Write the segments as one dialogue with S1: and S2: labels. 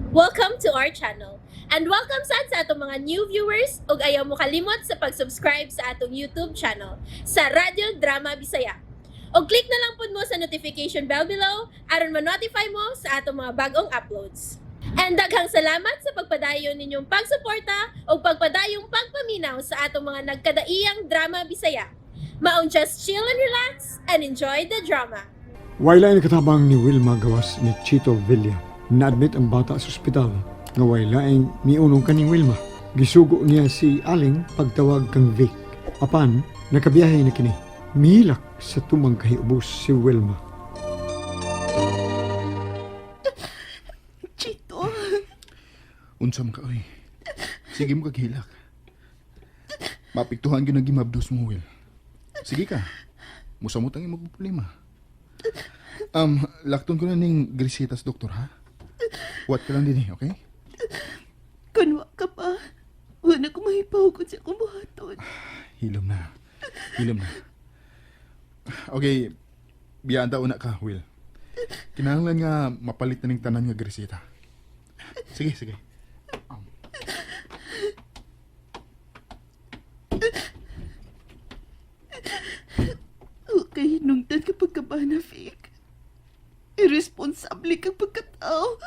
S1: Welcome to our channel. And welcome sad sa atong mga new viewers ug ayaw mo kalimot sa pag-subscribe sa atong YouTube channel sa Radyo Drama Bisaya. Og click na lang pud mo sa notification bell below aron ma-notify mo sa atong mga bagong uploads. And daghang salamat sa pagpadayon ninyong pagsuporta ug pagpadayong pagpaminaw sa atong mga nagkadaiyang drama Bisaya. Maong just chill and relax and enjoy the drama.
S2: Way lain katabang ni Wilma gawas ni Chito Villa. Na-admit ang bata sa ospital nga way laing miunong kaning Wilma. Gisugo niya si Aling pagtawag kang Vic. Apan, nakabiyahe na kini. Mihilak sa tumang kahiubos si Wilma.
S3: Chito,
S4: Unsa man ka oy. Sige mo kag hilak. Mapiktuhan gyud ang gimabdos mo, Will. Sige ka. Musamot ang imong problema. Lakton ko na ning grisitas, doktor, ha? What ka lang din eh, okay?
S3: Kunwa ka pa. Wala ko mahipaw kung siya kumuhaton.
S4: Hilom na. Hilom na. Okay, biyaan ta una ka, Will. Kinahanglan nga mapalit na ning tanan nga grisita. Sige, sige.
S3: Okay, hinungdan ka pagkabana, Vic. Irresponsable kang pagkatao.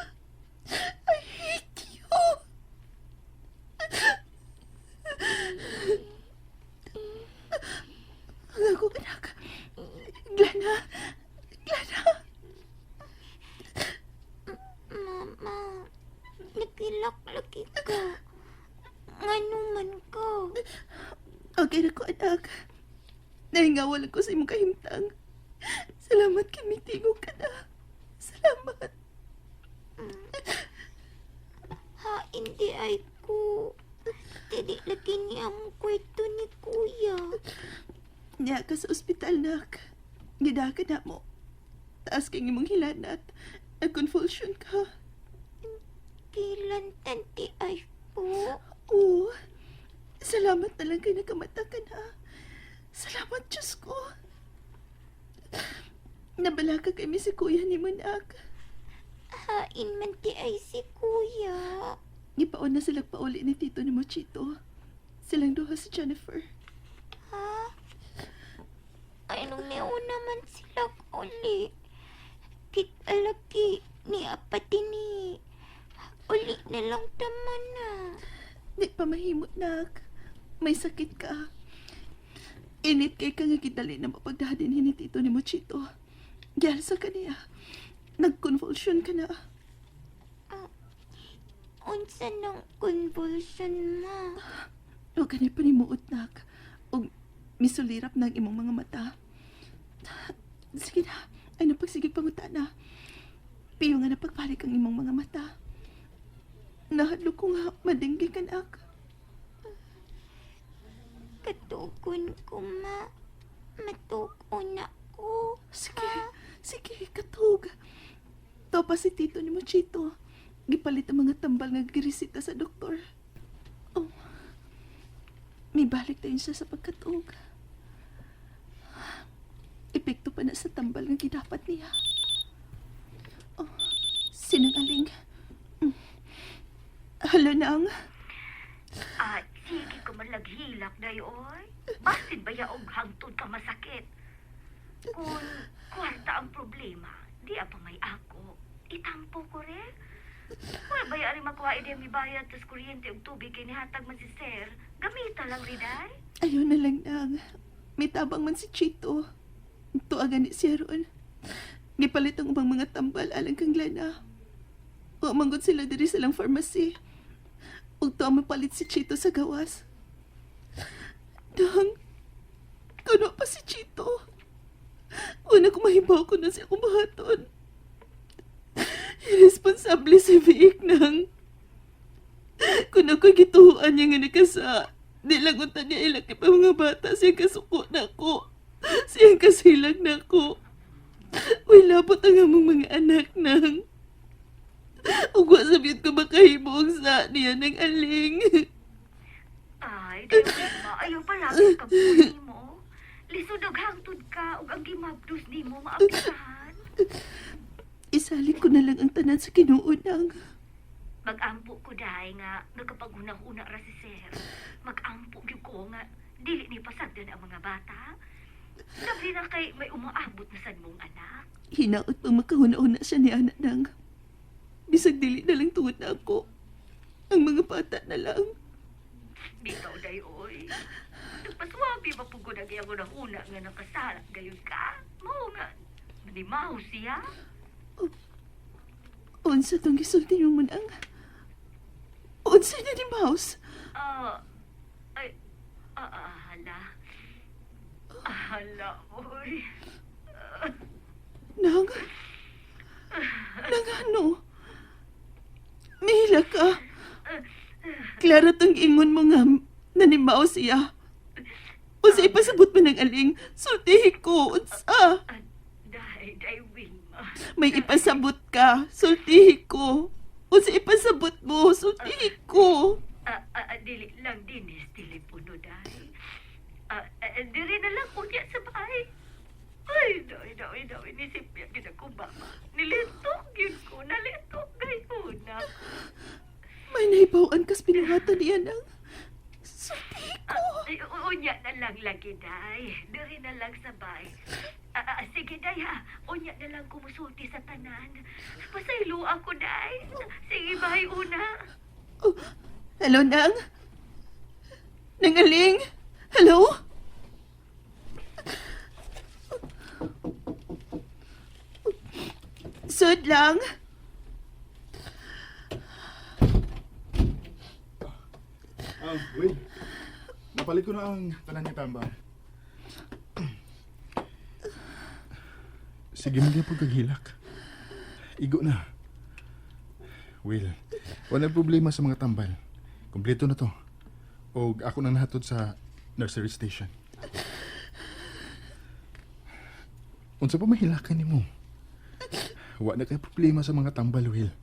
S3: I hate you. Ang akong anak. Glana. Glana.
S5: Mama, nagilak-lagi ka. Ngano man ka?
S3: Okay na ko, anak. Nahingawalan ko sa imong kahimtang. Salamat kay mitingo ka na. Salamat.
S5: Ha, hindi ay ko. Dili lagi niya ang kwento ni kuya.
S3: Niya ka sa ospital, nak. Gida ka na mo. Taas kang imong hilanat. Nag-convulsion ka.
S5: Kailan tanti ay po?
S3: Oo. Salamat na lang kay nakamata ka na. Salamat, Diyos ko. Nabala ka kay si kuya ni Manak.
S5: Hain man ti ay si kuya.
S3: Gipaon na sila pauli ni Tito ni Mochito. Silang duha si Jennifer.
S5: Ha? Ay, nung nauna man sila uli. Kita lagi ni apati ni. Uli na lang taman na.
S3: Di pa mahimot, nak. May sakit ka. Init kay ka nga gidali na mapagdadin ni Tito ni Mochito. Gyal sa kaniya. Nag-convulsion ka na.
S5: Unsa nang convulsion ma?
S3: Huwag ka na panimuot, nak. O misulirap na ang imong mga mata. Sige na. Ay, napagsigig panguta na. Piyo nga napagpalik ang imong mga mata. Nahadlo ko nga, madinggi ka, nak.
S5: Katugon ko ma. Matugon na ko.
S3: Sige, sige, katog. Topa si Tito ni Mochito. Gipalit ang mga tambal nga giresita sa doktor. Oh, may balik tayo siya sa pagkatog. Epekto pa na sa tambal nga gidapat niya. Oh, sinang aling. Hala nang.
S6: Ay, sige ko man laghilak dayoy. Basin ba yaog hangtod ka masakit? Kung kwarta ang problema, di pa may ako. Itampo ko re. Wala ba yari makuha ide mi bayad tas kuryente ug tubig kay nihatag man si sir. Gamita lang riday.
S3: Ayaw na lang nang. May tabang man si Chito. Tuagan ni siya ron. Gipalit ang ubang mga tambal alang kang Lana. Wa manggod sila diri sa lang pharmacy. Ug tuwa mapalit si Chito sa gawas. Dang, kuno pa si Chito. Wala ko mahibaw ko na siya kumahaton. Irresponsable si Vic nang. Kung ako gituhuan niya nga nakasa, di lang unta niya ilaki pa mga bata siyang kasuko na ko. Siyang kasilag na ko. Uy, labot ang among mga anak nang. Ugwa sabihin ko makahimong sa niya ng aling.
S6: Ay, dayoy ma, ayaw palagi ka po mo. Lisod og hangtod ka ug ang gimabdos nimo maapisahan.
S3: Isalig ko na lang ang tanan sa Ginoo nang.
S6: Magampo ko dahi nga nagkapaghuna-huna ra si sir. Magampo gyud ko nga dili ni pasagdan ang mga bata. Labi na kay may umaabot na sad mong anak.
S3: Hinaot pang makahuna-huna siya ni anak nang. Bisag dili na lang tungod na ako. Ang mga bata na lang.
S6: Bitaw day oy. Nagpaswabi ba pugod ang iyang una nga nakasala gayon ka? Mao nga manimaw siya.
S3: Unsa tong gisulti mo nang? Unsa na ni Mouse?
S6: Ah, ay, hala. Hala, oy.
S3: Nang? Nang ano? Mihila ka. Klaro tong ingon mo nga nanimaw siya. Unsa ipasabot man ng aling, sultihi ko, unsa?
S6: Ah, Day, day, Wilma.
S3: May ipasabot ka, sultihi ko. Unsa ipasabot mo, sultihi ko.
S6: Dili lang dinis telepono, day. Diri na lang unya sa bahay. Ay, day, day, day, nisipya gid ako ba? Nilitok gyud ko, nalitok gayon na.
S3: May nahibawan kas binuhatan niya nang sultihi ko.
S6: Ay, unya na lang lagi, day. Diri na lang sa bay. Sige, day, ha. Unya na lang kumusulti sa tanan. Pasaylo ako, day. Sige, bye, una.
S3: Oh, hello, Nang? Nang aling? Hello? Sud lang.
S4: Will, napalit ko na ang tanan ni Tamba. Sige mo gyapon kag hilak. Igo na. Will, wala problema sa mga tambal. Kompleto na to. Og ako na nahatod sa nursery station. Unsa pa mahilakan nimo? Wa na kay problema sa mga tambal, Will.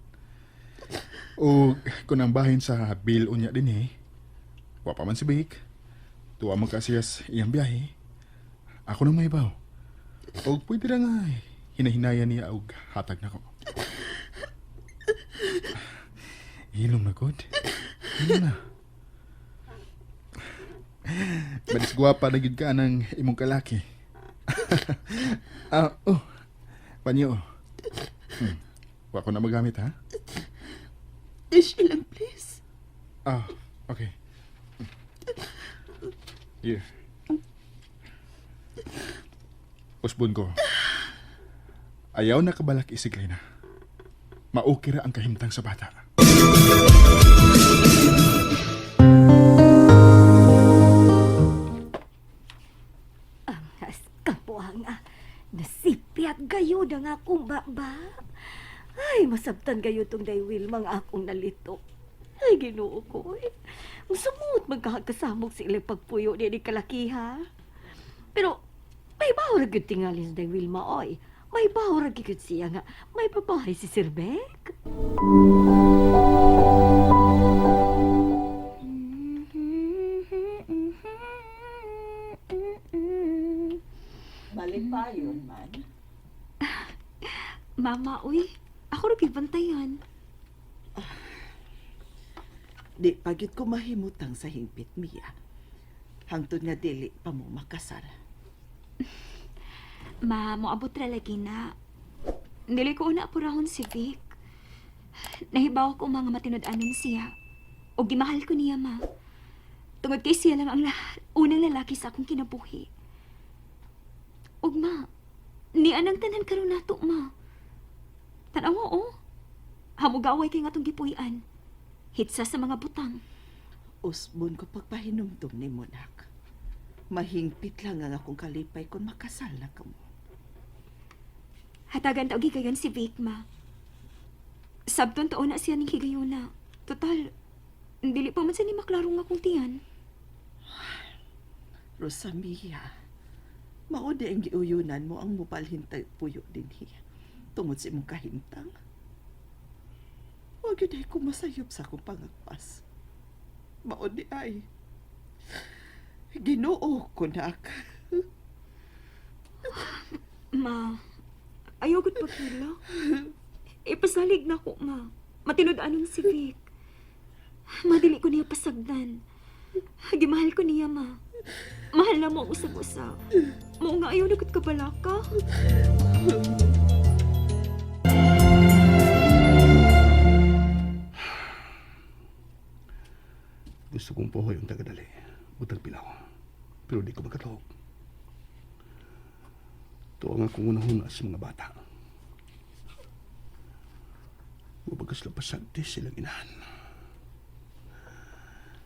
S4: O kung ang bahin sa bill unya din eh. Wa pa man si Vic. Tuwa man ka siya sa iyang biyahe. Ako nang mahibaw. O pwede na nga eh. Hinahinaya niya og hatag na ko. Hilom na god. Hilom na. Manis gwapa na gyud ka ng imong kalaki. Oh. Panyo. Wa ko na magamit ha.
S3: Tissue lang, please.
S4: Okay. Here. Usbon ko. Ayaw na kabalak isiglay na. Maukira ang kahimtang sa bata.
S6: As kapuang nasipyat gayo na nga akong baba. Ay, masabtan gayo tong day Wilma nga akong nalito. Ay, Ginoo ko. Eh. Sumot magkakasamok sa ilang pagpuyo ni kalakiha. Pero, may bawo ra gyud tingali sa day Wilma, oy. May bawo ra gyud siya nga. May babae si Sir Beck.
S3: Malipayon man.
S5: Mama, uy. Ako ra gibantayan.
S3: Di pagyud ko mahimutang sa hingpit, Mia. Hangtod nga dili pa mo makasal.
S5: Ma, moabot ra lagi na. Dili ko una apurahon si Vic. Nahibaw ko mga matinud-anon siya. O gimahal ko niya, ma. Tungod kay siya lang ang unang lalaki sa akong kinabuhi. Ug ma, ni anang tanan karon nato, ma. Tanawa, oh. Hamugaway kay nga atong gipuy-an. Hitsa sa mga butang.
S3: Usbon ko pagpahinumdum ni Monak. Mahingpit lang ang akong kalipay kung makasal na kamo.
S5: Hatagan taog higayon si Vic, ma. Sabton taon na siya ning higayona. Total, dili pa man sa ni maklaro nga akong tiyan.
S3: Rosamia, mao di ang giuyunan mo ang mupalhin tag puyo dinhi. Tungod sa imong kahimtang. Huwag yun ay kumasayop sa akong pangagpas. Mao di ay. Ginoo ko nak.
S5: Ma, ayaw gud pagkila. Ipasalig na ko, ma. Matinud-anon si Vic. Madili ko niya pasagdan. Gimahal ko niya, ma. Mahal na mo ang usag-usa. Mao nga ayaw na ko't kabalaka.
S7: Gusto kong pohoy ang tagadali. Butag pila ko. Pero di ko makatuog. Ito ang akong unahuna sa mga bata. Mabagas lang pasagdi silang inahan.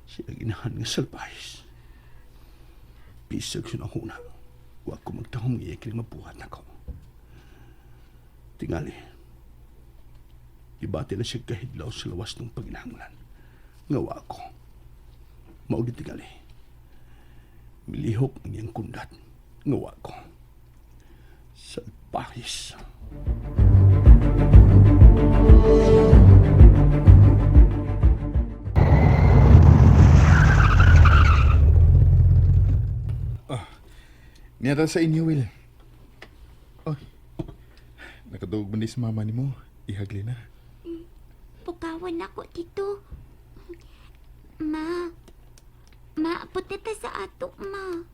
S7: Silang inahan nga salpahis. Bisag siya huna. Huwag ko magtahong iya kining mabuhat nako. Tingali. Ibati na siya kahidlaw sa lawas ng paginahanglan. Ngawa ako. Mao gyud tingali. Milihok ang iyang kundat. Ngawa ko. Salpahis.
S4: Niyata sa inyo, Will. Oy, nakaduog man ni si mama nimo. Ihagli na.
S8: Pukawan ako, Tito. Ma, ma, apot na ta sa ato, ma.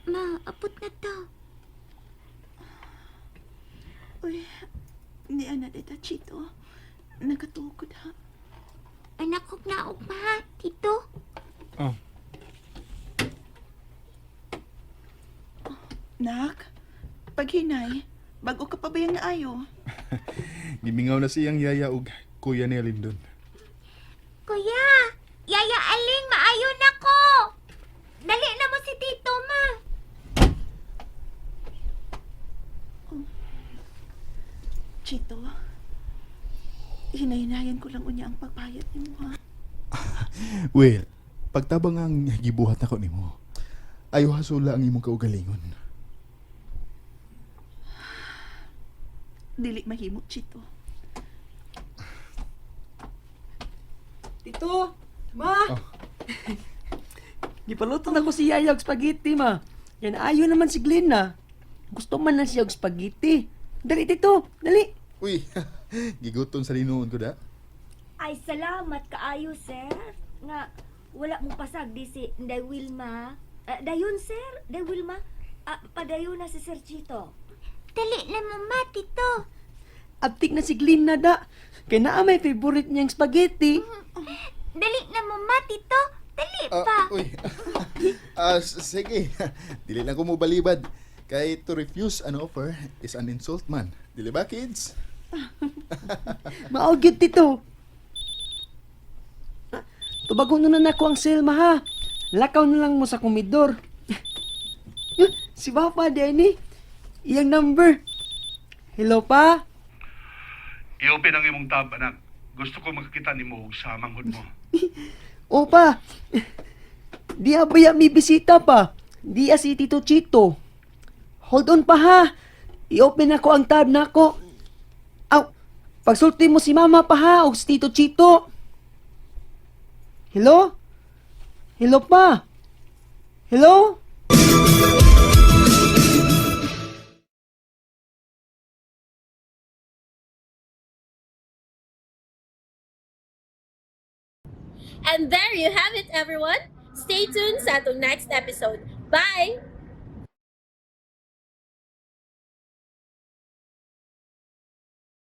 S8: Ma, apot na ta.
S3: Uy, hindi ana dita, Chito. Nakatukod ha.
S8: Anak ko na ma, Tito.
S4: Oh,
S3: Nak, paghinay, bago ka pa ba yung naayo?
S4: gimingaw na siyang yaya og kuya ni Lindon.
S8: Kuya, Yaya Aling, maayo na ko. Dali na mo si Tito, ma.
S3: Chito, hinahinayan ko lang unya ang pagpayat ni mo ha.
S4: Will, pagtabang ang gibuhat nako nimo. Ayo hasula ang imong kaugalingon.
S3: Dili mahimo, Chito.
S9: Tito! Ma!
S4: Oh.
S9: Gipaluto na ko si Yaya og spaghetti, ma. Yan ayo naman si Glenn na. Gusto man na siya og spaghetti. Dali, Tito! Dali!
S4: Uy, gigutom sa linuon ko da.
S6: Ay, salamat kaayo, sir. Nga, wala mong pasag di si Day Wilma. Ah, dayon, sir. Day Wilma. Ah, padayon na si Sir Chito.
S8: Dali na mo, ma, Tito.
S9: Abtik na si Glenn na da. Kay naa may favorite niyang spaghetti.
S8: Dali na mo, ma, Tito. Dali pa.
S4: Ah, uy. Ah, sige. Dili lang ko mo balibad. Kay to refuse an offer is an insult man. Dili ba, kids?
S9: Mao gyud, Tito. Ah, tubagon na nako ang Selma ha. Lakaw na lang mo sa komidor. Si Papa, Denny. Iyang number. Hello, pa.
S7: I-open ang imong tab, anak. Gusto ko makakita nimo og sa manghod mo.
S9: Opa, di abaya may bisita pa. Di si Tito Chito. Hold on pa ha. I-open ako ang tab nako. Aw, pagsulti mo si Mama pa ha o si Tito Chito. Hello? Hello pa? Hello?
S1: And there you have it, everyone. Stay tuned sa atong next episode. Bye!